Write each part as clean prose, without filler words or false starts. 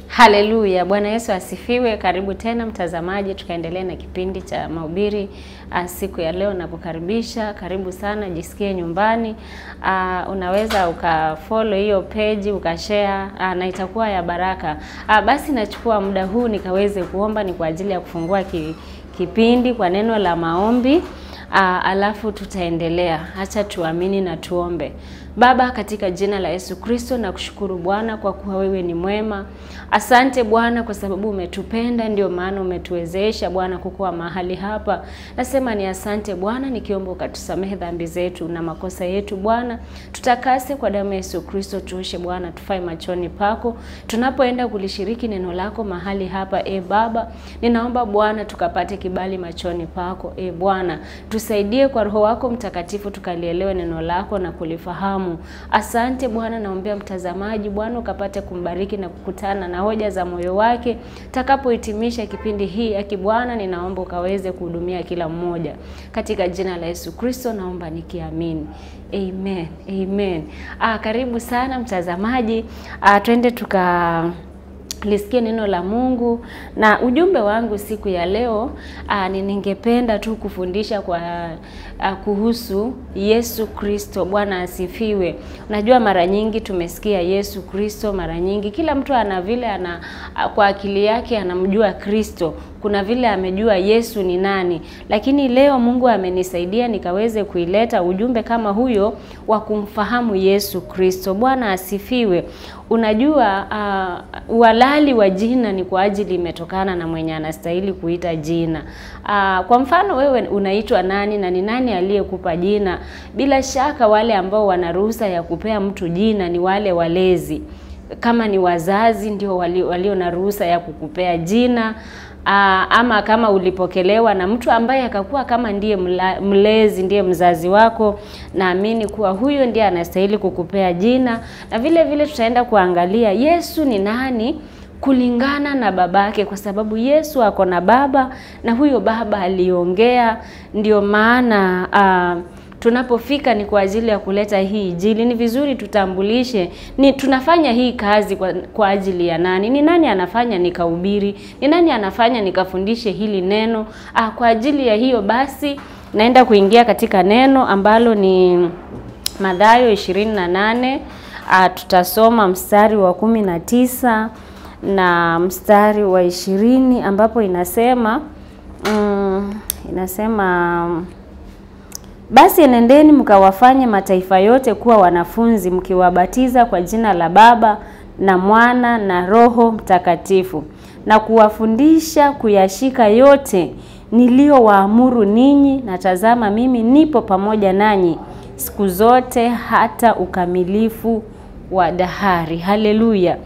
Haleluya, Bwana Yesu asifiwe. Karibu tena mtazamaji, tukaendelea na kipindi cha mahubiri siku ya leo na kukaribisha. Karibu sana, jisikie nyumbani. Unaweza ukafollow hiyo page, ukashare na itakuwa ya baraka. Basi nachukua muda huu nikaweze kuomba, ni kwa ajili ya kufungua kipindi kwa neno la maombi. Alafu tutaendelea. Acha tuamini na tuombe. Baba, katika jina la Yesu Kristo na kushukuru Bwana kwa kuwa wewe ni mwema. Asante Bwana kwa sababu umetupenda, ndio maana umetuwezesha Bwana kukua mahali hapa. Nasema ni asante Bwana, nikiomba ukatusamehe dhambi zetu na makosa yetu Bwana. Tutakase kwa damu ya Yesu Kristo, tuoshe Bwana, tufae machoni pako. Tunapoenda kulishiriki neno lako mahali hapa, e Baba, ninaomba Bwana tukapate kibali machoni pako. E Bwana, tusaidie kwa Roho wako Mtakatifu tukalielewe neno lako na kulifahamu. Asante Bwana, naombea mtazamaji Bwana ukapate kumbariki na kukutana na hoja za moyo wake takapohitimisha kipindi hii ya Bwana. Ninaomba ukaweze kuhudumia kila mmoja katika jina la Yesu Kristo naomba nikiamini, amen, amen. Karibu sana mtazamaji, twende tuka lisikie neno la Mungu. Na ujumbe wangu siku ya leo ni ningependa tu kufundisha kwa kuhusu Yesu Kristo. Bwana asifiwe. Unajua mara nyingi tumesikia Yesu Kristo, mara nyingi kila mtu ana vile ana kwa akili yake anamjua Kristo, kuna vile amejua Yesu ni nani. Lakini leo Mungu amenisaidia nikaweze kuileta ujumbe kama huyo wa kumfahamu Yesu Kristo. Bwana asifiwe. Unajua uhalali wa jina ni kwa ajili imetokana na mwenye anastahili kuita jina. Kwa mfano wewe unaitwa nani na ni nani aliyekupa jina? Bila shaka wale ambao wana ruhusa ya kupea mtu jina ni wale walezi. Kama ni wazazi ndio walio na ruhusa ya kukupea jina. Ama kama ulipokelewa na mtu ambaye akakuwa kama ndiye mlezi, ndiye mzazi wako, naamini kuwa huyo ndiye anastahili kukupea jina. Na vile vile tutaenda kuangalia Yesu ni nani kulingana na babake, kwa sababu Yesu ako na baba na huyo baba aliongea. Ndio maana tunapofika ni kwa ajili ya kuleta hii injili. Ni vizuri tutambulishe ni tunafanya hii kazi kwa ajili ya nani? Ni nani anafanya nikahubiri? Ni nani anafanya nikafundishe hili neno? Kwa ajili ya hiyo basi naenda kuingia katika neno ambalo ni Mathayo 28. Tutasoma mstari wa 19 na mstari wa 20 ambapo inasema inasema basi nendeni mkawafanye mataifa yote kuwa wanafunzi, mkiwabatiza kwa jina la Baba na Mwana na Roho Mtakatifu, na kuwafundisha kuyashika yote niliyowaamuru ninyi, na tazama mimi nipo pamoja nanyi siku zote hata ukamilifu wa dahari. Haleluya.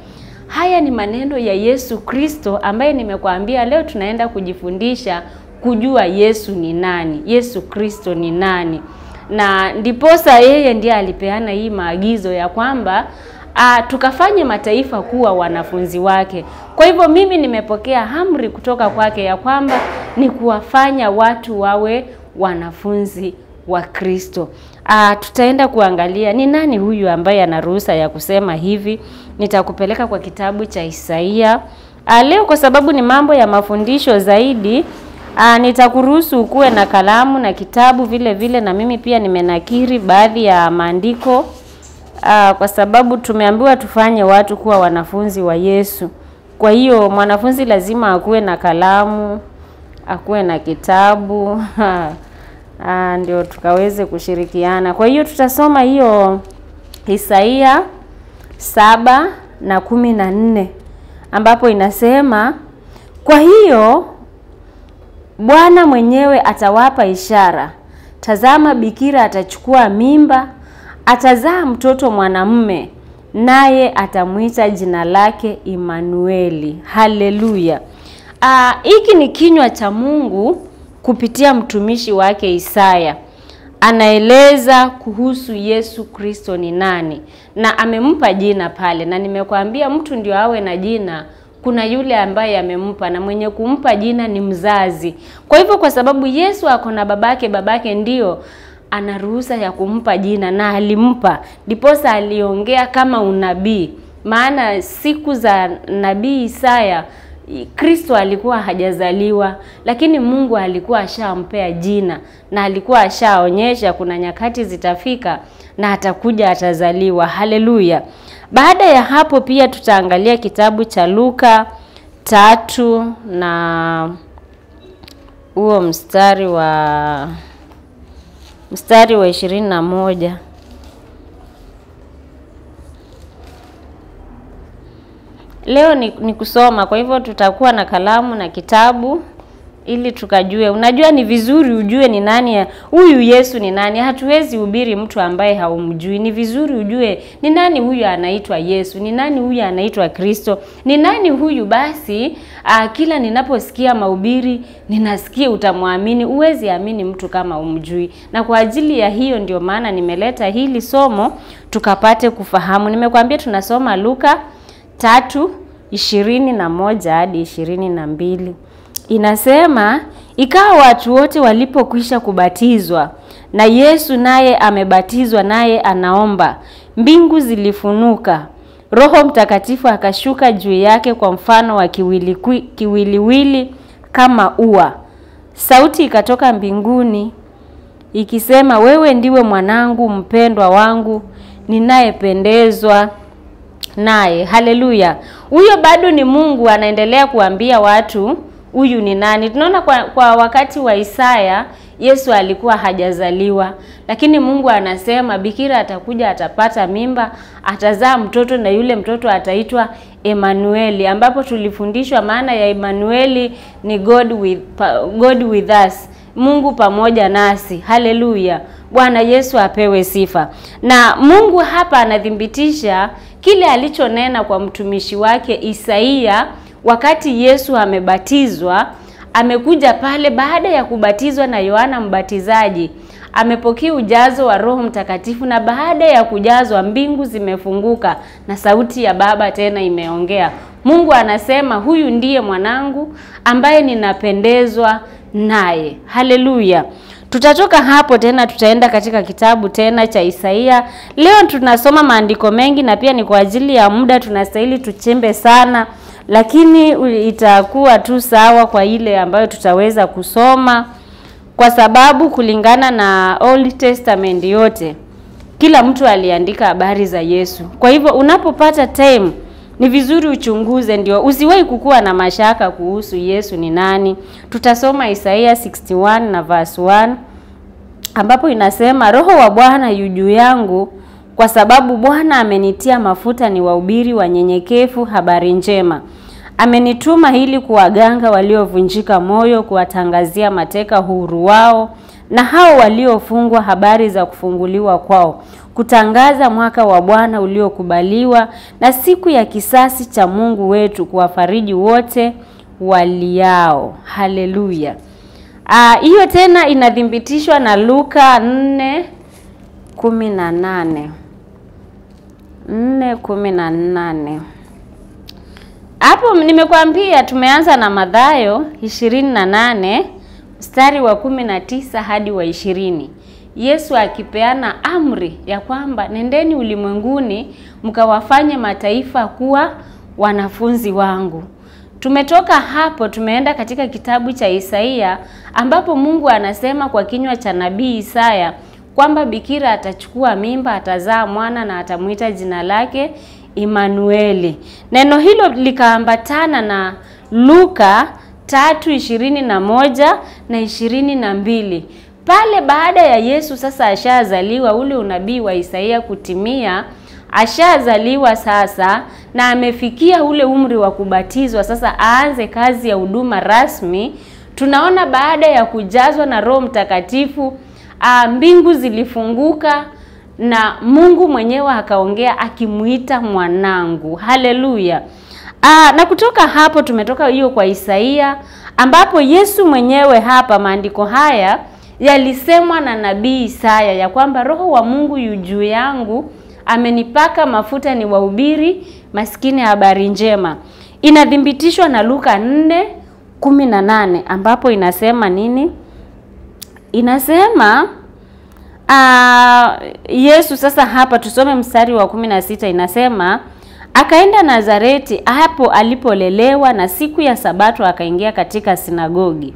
Haya ni maneno ya Yesu Kristo ambaye nimekuambia leo tunaenda kujifundisha kujua Yesu ni nani, Yesu Kristo ni nani. Na ndiposa yeye ndiye alipeana hii maagizo ya kwamba tukafanye mataifa kuwa wanafunzi wake. Kwa hivyo mimi nimepokea amri kutoka kwake ya kwamba ni kuwafanya watu wawe wanafunzi wa Kristo. Tutaenda kuangalia ni nani huyu ambaye ana ruhusa ya kusema hivi. Nitakupeleka kwa kitabu cha Isaia. Leo kwa sababu ni mambo ya mafundisho zaidi, nitakuruhusu ukuwe na kalamu na kitabu vile vile, na mimi pia nimenakiri baadhi ya maandiko kwa sababu tumeambiwa tufanye watu kuwa wanafunzi wa Yesu. Kwa hiyo mwanafunzi lazima akuwe na kalamu, akuwe na kitabu ndio tukaweze kushirikiana. Kwa hiyo tutasoma hiyo Isaia 7 na 14 ambapo inasema, kwa hiyo Bwana mwenyewe atawapa ishara. Tazama, bikira atachukua mimba, atazaa mtoto mwanamume, naye atamuita jina lake Imanueli. Haleluya. Hiki ni kinywa cha Mungu kupitia mtumishi wake Isaya. Anaeleza kuhusu Yesu Kristo ni nani, na amempa jina pale. Na nimekuambia mtu ndio awe na jina, kuna yule ambaye amempa, na mwenye kumpa jina ni mzazi. Kwa hivyo kwa sababu Yesu ako na babake, babake ndio ana ruhusa ya kumpa jina na alimpa. Ndiposa aliongea kama unabii. Maana siku za nabii Isaya Kristo alikuwa hajazaliwa, lakini Mungu alikuwa ashampea jina na alikuwa ashaonyesha kuna nyakati zitafika na atakuja atazaliwa. Haleluya. Baada ya hapo pia tutaangalia kitabu cha Luka 3 na huo mstari wa 21. Leo ni kusoma, kwa hivyo tutakuwa na kalamu na kitabu ili tukajue. Unajua ni vizuri ujue ni nani huyu Yesu ni nani. Hatuwezi hubiri mtu ambaye haumjui. Ni vizuri ujue ni nani huyu anaitwa Yesu, ni nani huyu anaitwa Kristo, ni nani huyu. Basi kila ninaposikia mahubiri ninasikia utamwamini. Uwezi amini mtu kama umjui. Na kwa ajili ya hiyo ndio maana nimeleta hili somo tukapate kufahamu. Nimekwambia tunasoma Luka 3:21 hadi 22. Inasema, ikawa watu wote walipokwisha kubatizwa, na Yesu naye amebatizwa naye anaomba, mbingu zilifunuka, Roho Mtakatifu akashuka juu yake kwa mfano wa kiwiliwili kama ua. Sauti ikatoka mbinguni ikisema, wewe ndiwe mwanangu mpendwa wangu, ninayependezwa naye. Haleluya. Huyo bado ni Mungu anaendelea kuambia watu huyu ni nani. Tunaona kwa wakati wa Isaya Yesu alikuwa hajazaliwa, lakini Mungu anasema bikira atakuja, atapata mimba, atazaa mtoto na yule mtoto ataitwa Emanueli, ambapo tulifundishwa maana ya Emanueli ni God with us, Mungu pamoja nasi. Haleluya. Bwana Yesu apewe sifa. Na Mungu hapa anathibitisha kile alichonena kwa mtumishi wake Isaia wakati Yesu amebatizwa. Amekuja pale baada ya kubatizwa na Yohana Mbatizaji, amepokea ujazo wa Roho Mtakatifu, na baada ya kujazwa mbingu zimefunguka na sauti ya Baba tena imeongea. Mungu anasema huyu ndiye mwanangu ambaye ninapendezwa naye. Haleluya. Tutatoka hapo tena tutaenda katika kitabu tena cha Isaia. Leo tunasoma maandiko mengi na pia ni kwa ajili ya muda tunastahili tuchimbe sana, lakini itakuwa tu sawa kwa ile ambayo tutaweza kusoma, kwa sababu kulingana na Old Testament yote kila mtu aliandika habari za Yesu. Kwa hivyo unapopata time ni vizuri uchunguze, ndio usiwahi kukua na mashaka kuhusu Yesu ni nani. Tutasoma Isaia 61 na verse 1 ambapo inasema, Roho wa Bwana yu juu yangu, kwa sababu Bwana amenitia mafuta ni wahubiri wanyenyekevu habari njema. Amenituma ili kuwaganga waliovunjika moyo, kuwatangazia mateka huru wao, na hao waliofungwa habari za kufunguliwa kwao, kutangaza mwaka wa Bwana uliokubaliwa na siku ya kisasi cha Mungu wetu, kuwafariji wote waliao. Haleluya. Hiyo tena inathibitishwa na Luka 4:18. 4:18. Hapo nimekuambia tumeanza na Mathayo 28 mstari wa 19 hadi wa 20. Yesu akipeana amri ya kwamba nendeni ulimwenguni mkawafanye mataifa kuwa wanafunzi wangu. Tumetoka hapo tumeenda katika kitabu cha Isaia ambapo Mungu anasema kwa kinywa cha nabii Isaya kwamba bikira atachukua mimba, atazaa mwana na atamuita jina lake Emanueli. Neno hilo likaambatana na Luka 3:21 na 22. Pale baada ya Yesu sasa ashazaliwa, ule unabii wa Isaia kutimia, ashazaliwa sasa na amefikia ule umri wa kubatizwa, sasa aanze kazi ya huduma rasmi. Tunaona baada ya kujazwa na Roho Mtakatifu, mbingu zilifunguka na Mungu mwenyewe akaongea akimuita mwanangu. Haleluya. Na kutoka hapo tumetoka hiyo kwa Isaia ambapo Yesu mwenyewe hapa maandiko haya yalisemwa na nabii Isaya ya kwamba Roho wa Mungu yu juu yangu, amenipaka mafuta ni wahubiri maskini habari njema. Inathibitishwa na Luka 4:18 ambapo inasema nini? Inasema Yesu sasa hapa tusome mstari wa 16, inasema Akaenda Nazareti hapo alipolelewa, na siku ya Sabato akaingia katika sinagogi.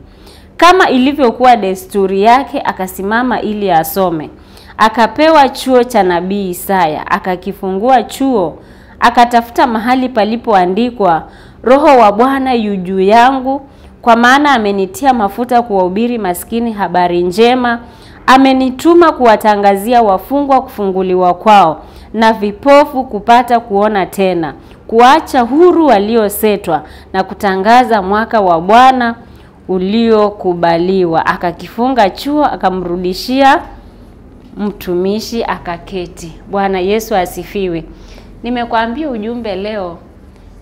Kama ilivyokuwa desturi yake, akasimama ili asome. Akapewa chuo cha nabii Isaya, akakifungua chuo, akatafuta mahali palipoandikwa, Roho wa Bwana yu juu yangu, kwa maana amenitia mafuta kuwahubiri maskini habari njema, amenituma kuwatangazia wafungwa kufunguliwa kwao, na vipofu kupata kuona tena, kuacha huru waliosetwa, na kutangaza mwaka wa Bwana uliokubaliwa. Akakifunga chuo, akamrudishia mtumishi, akaketi. Bwana Yesu asifiwe. Nimekuambia ujumbe leo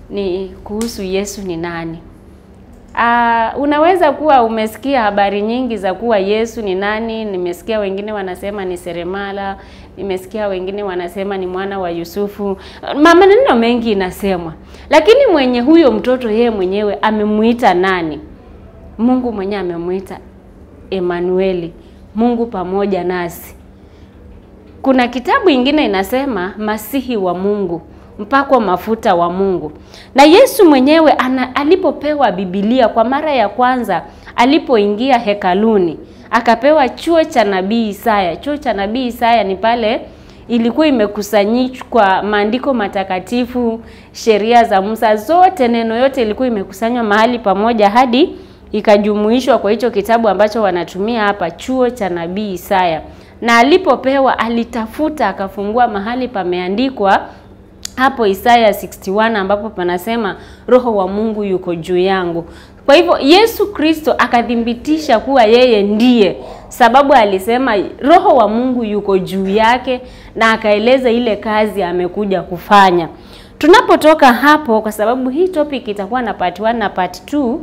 ni kuhusu Yesu ni nani. Unaweza kuwa umesikia habari nyingi za kuwa Yesu ni nani. Nimesikia wengine wanasema ni seremala, nimesikia wengine wanasema ni mwana wa Yusufu. Maneno mengi inasemwa. Lakini mwenye huyo mtoto yeye mwenyewe amemuita nani? Mungu mwenyewe amemuita Emanueli, Mungu pamoja nasi. Kuna kitabu ingine inasema Masihi wa Mungu, mpakwa mafuta wa Mungu. Na Yesu mwenyewe alipopewa Biblia kwa mara ya kwanza, alipoingia hekaluni, akapewa chuo cha nabii Isaya. Chuo cha nabii Isaya ni pale ilikuwa imekusanyikwa maandiko matakatifu, sheria za Musa zote, neno yote ilikuwa imekusanywa mahali pamoja hadi ikajumuishwa kwa hicho kitabu ambacho wanatumia hapa, chuo cha nabii Isaya. Na alipopewa alitafuta, akafungua mahali pameandikwa hapo Isaya 61 ambapo panasema Roho wa Mungu yuko juu yangu. Kwa hivyo Yesu Kristo akathibitisha kuwa yeye ndiye, sababu alisema Roho wa Mungu yuko juu yake, na akaeleza ile kazi amekuja kufanya. Tunapotoka hapo, kwa sababu hii topic itakuwa na part 1 na part 2,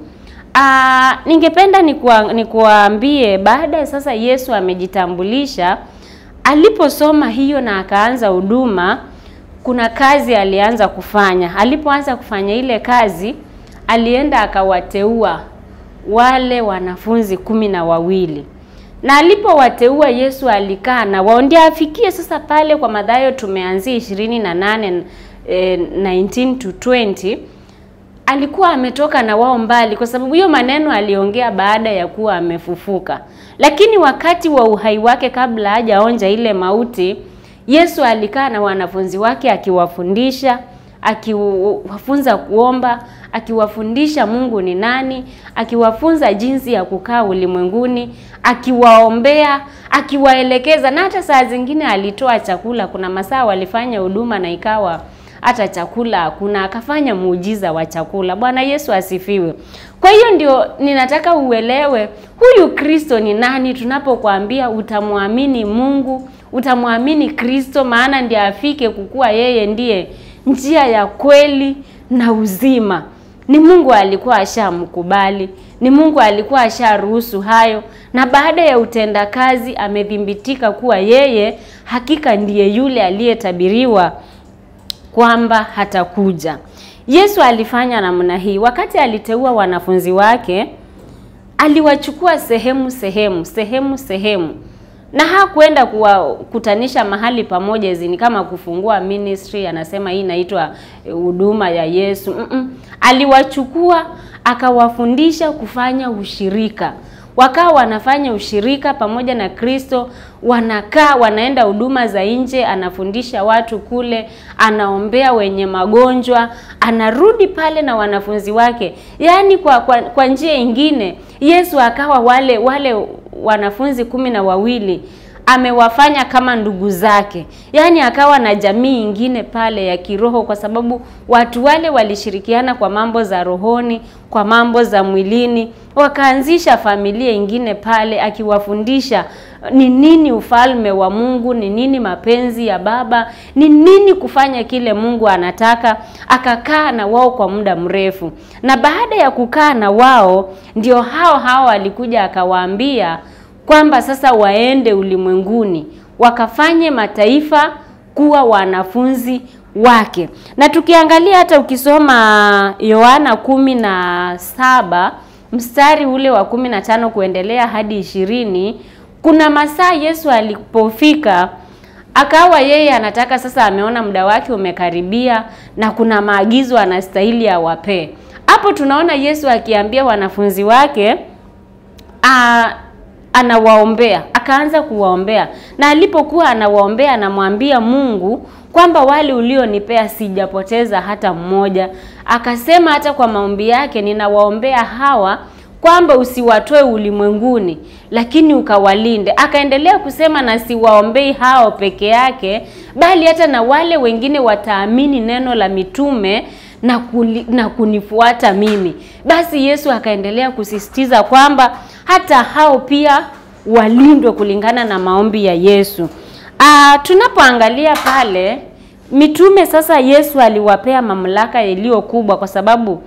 ningependa nikuambie baada sasa Yesu amejitambulisha, aliposoma hiyo na akaanza huduma, kuna kazi alianza kufanya. Alipoanza kufanya ile kazi, alienda akawateua wale wanafunzi 12. Na alipowateua Yesu alikaa na wao ndio afikie sasa pale kwa Mathayo tumeanzia 28 19 to 20. Alikuwa ametoka na wao mbali, kwa sababu hiyo maneno aliongea baada ya kuwa amefufuka. Lakini wakati wa uhai wake kabla hajaonja ile mauti, Yesu alikaa na wanafunzi wake akiwafundisha, akiwafunza kuomba, akiwafundisha Mungu ni nani, akiwafunza jinsi ya kukaa ulimwenguni, akiwaombea, akiwaelekeza. Na hata saa zingine alitoa chakula. Kuna masaa walifanya huduma na ikawa hata chakula hakuna, akafanya muujiza wa chakula. Bwana Yesu asifiwe. Kwa hiyo ndio ninataka uelewe huyu Kristo ni nani. Tunapokuambia utamwamini Mungu, utamwamini Kristo, maana ndiye afike kukua yeye ndiye njia ya kweli na uzima. Ni Mungu alikuwa ashamkubali, ni Mungu alikuwa asharuhusu hayo, na baada ya utendakazi amethibitika kuwa yeye hakika ndiye yule aliyetabiriwa kwamba hatakuja. Yesu alifanya namna hii. Wakati aliteua wanafunzi wake, aliwachukua sehemu sehemu, sehemu sehemu. Na hakuenda kuwakutanisha mahali pamoja, zini kama kufungua ministry, anasema hii inaitwa huduma ya Yesu. Aliwachukua akawafundisha kufanya ushirika. Wakawa wanafanya ushirika pamoja na Kristo, wanakaa, wanaenda huduma za nje, anafundisha watu kule, anaombea wenye magonjwa, anarudi pale na wanafunzi wake. Yaani kwa njia ingine, Yesu akawa wale wanafunzi 12 amewafanya kama ndugu zake. Yaani akawa na jamii ingine pale ya kiroho, kwa sababu watu wale walishirikiana kwa mambo za rohoni, kwa mambo za mwilini. Wakaanzisha familia ingine pale, akiwafundisha ni nini ufalme wa Mungu, ni nini mapenzi ya Baba, ni nini kufanya kile Mungu anataka. Akakaa na wao kwa muda mrefu. Na baada ya kukaa na wao, ndio hao alikuja akawaambia kwamba sasa waende ulimwenguni wakafanye mataifa kuwa wanafunzi wake. Na tukiangalia hata ukisoma Yohana 17 mstari ule wa 15 kuendelea hadi 20, kuna masaa Yesu alipofika Akawa yeye anataka sasa, ameona muda wake umekaribia na kuna maagizo anastahili awapee. Hapo tunaona Yesu akiambia wanafunzi wake, anawaombea, akaanza kuwaombea. Na alipokuwa anawaombea, anamwambia Mungu kwamba wale ulionipea sijapoteza hata mmoja. Akasema hata kwa maombi yake, ninawaombea hawa kwamba usiwatoe ulimwenguni, lakini ukawalinde. Akaendelea kusema, na siwaombei hao peke yake, bali hata na wale wengine wataamini neno la mitume na kunifuata mimi. Basi Yesu akaendelea kusisitiza kwamba hata hao pia walindwe kulingana na maombi ya Yesu. Tunapoangalia pale mitume sasa, Yesu aliwapea mamlaka iliyo kubwa, kwa sababu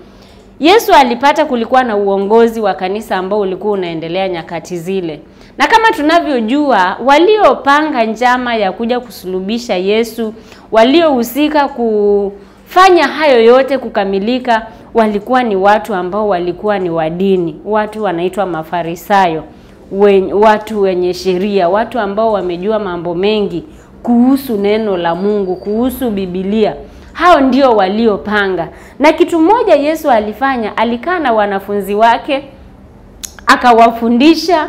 Yesu alipata kulikuwa na uongozi wa kanisa ambao ulikuwa unaendelea nyakati zile. Na kama tunavyojua, waliopanga njama ya kuja kusulubisha Yesu, waliohusika kufanya hayo yote kukamilika, walikuwa ni watu ambao walikuwa ni wa dini, watu wanaitwa Mafarisayo, watu wenye sheria, watu ambao wamejua mambo mengi kuhusu neno la Mungu, kuhusu Biblia. Hao ndio waliopanga. Na kitu moja Yesu alifanya, alikaa na wanafunzi wake, akawafundisha,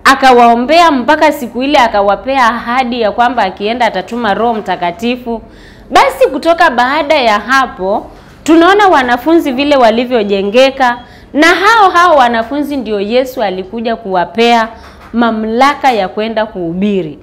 akawaombea mpaka siku ile akawapea ahadi ya kwamba akienda atatuma Roho Mtakatifu. Basi kutoka baada ya hapo tunaona wanafunzi vile walivyojengeka, na hao wanafunzi ndio Yesu alikuja kuwapea mamlaka ya kwenda kuhubiri.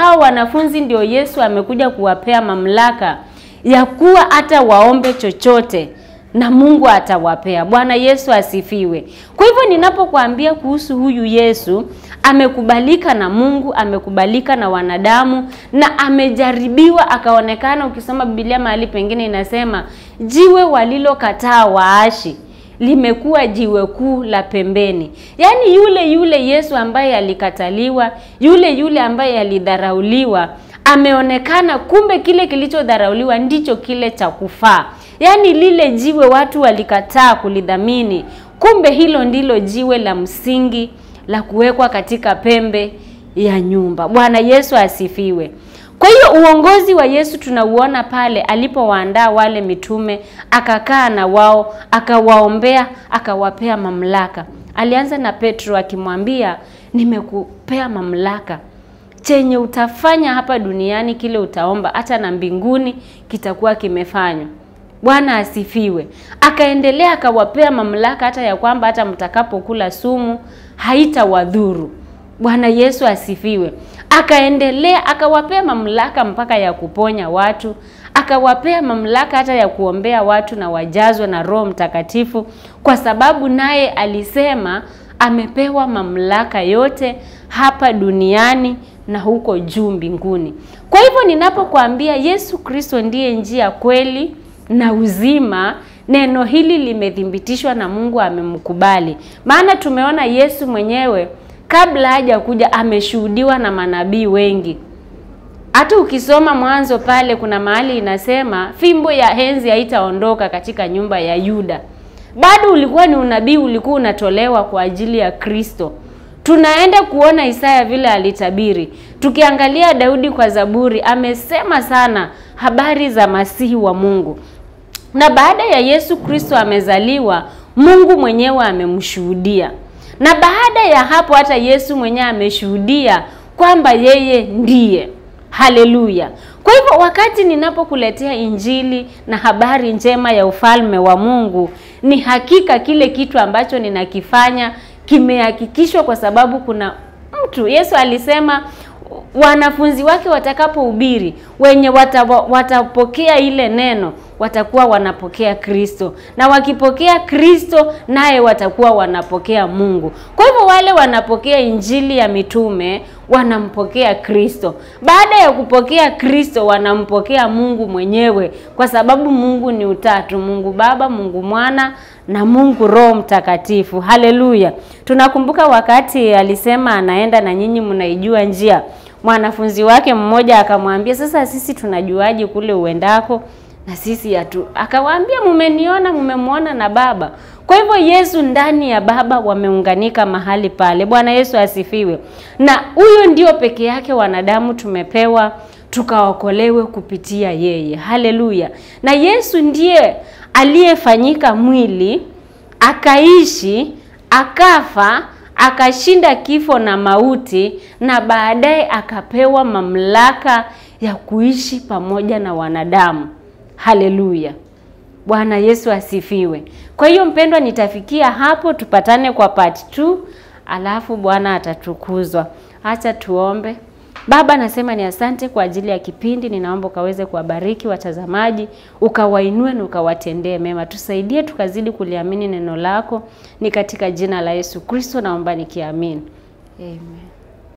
Hao wanafunzi ndio Yesu amekuja kuwapea mamlaka ya kuwa hata waombe chochote na Mungu atawapea. Bwana Yesu asifiwe. Kwa hivyo ninapokuambia kuhusu huyu Yesu, amekubalika na Mungu, amekubalika na wanadamu, na amejaribiwa akaonekana. Ukisoma Biblia mahali pengine inasema jiwe walilokataa waashi limekuwa jiwe kuu la pembeni. Yaani yule yule Yesu ambaye alikataliwa, yule yule ambaye alidharauliwa, ameonekana kumbe kile kilichodharauliwa ndicho kile cha kufaa. Yaani lile jiwe watu walikataa kulidhamini, kumbe hilo ndilo jiwe la msingi la kuwekwa katika pembe ya nyumba. Bwana Yesu asifiwe. Kwa hiyo uongozi wa Yesu tunauona pale alipowaandaa wale mitume, akakaa na wao, akawaombea, akawapea mamlaka. Alianza na Petro akimwambia, nimekupea mamlaka, chenye utafanya hapa duniani kile utaomba hata na mbinguni kitakuwa kimefanywa. Bwana asifiwe. Akaendelea akawapea mamlaka hata ya kwamba hata mtakapokula sumu haitawadhuru. Bwana Yesu asifiwe. Akaendelea akawapea mamlaka mpaka ya kuponya watu, akawapea mamlaka hata ya kuombea watu na wajazwe na Roho Mtakatifu, kwa sababu naye alisema amepewa mamlaka yote hapa duniani na huko juu mbinguni. Kwa hivyo ninapokuambia Yesu Kristo ndiye njia, kweli na uzima, neno hili limethibitishwa na Mungu amemkubali. Maana tumeona Yesu mwenyewe kabla hajakuja ameshuhudiwa na manabii wengi. Hata ukisoma Mwanzo pale kuna mahali inasema fimbo ya enzi haitaondoka katika nyumba ya Yuda. Bado ulikuwa ni unabii ulikuwa unatolewa kwa ajili ya Kristo. Tunaenda kuona Isaya vile alitabiri. Tukiangalia Daudi kwa Zaburi amesema sana habari za Masihi wa Mungu. Na baada ya Yesu Kristo amezaliwa, Mungu mwenyewe amemshuhudia. Na baada ya hapo hata Yesu mwenyewe ameshuhudia kwamba yeye ndiye. Haleluya. Kwa hivyo wakati ninapokuletea Injili na habari njema ya ufalme wa Mungu, ni hakika kile kitu ambacho ninakifanya kimehakikishwa, kwa sababu kuna mtu. Yesu alisema wanafunzi wake watakapohubiri, wenye watapokea ile neno watakuwa wanapokea Kristo, na wakipokea Kristo naye watakuwa wanapokea Mungu. Kwa hivyo wale wanapokea Injili ya mitume wanampokea Kristo. Baada ya kupokea Kristo wanampokea Mungu mwenyewe, kwa sababu Mungu ni utatu: Mungu Baba, Mungu Mwana na Mungu Roho Mtakatifu. Haleluya. Tunakumbuka wakati alisema anaenda na nyinyi mnaijua njia, mwanafunzi wake mmoja akamwambia, sasa sisi tunajuaje kule uendako na sisi hatu? Akawaambia, mumeniona, mumemuona na Baba. Kwa hivyo Yesu ndani ya Baba wameunganika mahali pale. Bwana Yesu asifiwe. Na huyo ndio peke yake wanadamu tumepewa tukaokolewe kupitia yeye. Haleluya. Na Yesu ndiye aliyefanyika mwili, akaishi, akafa, akashinda kifo na mauti, na baadaye akapewa mamlaka ya kuishi pamoja na wanadamu. Haleluya. Bwana Yesu asifiwe. Kwa hiyo mpendwa, nitafikia hapo, tupatane kwa part 2, alafu Bwana atatukuzwa. Acha tuombe. Baba, nasema ni asante kwa ajili ya kipindi. Ninaomba ukaweze kuwabariki watazamaji, ukawainue na ukawatendee mema. Tusaidie tukazidi kuliamini neno lako. Ni katika jina la Yesu Kristo naomba nikiamini. Amen.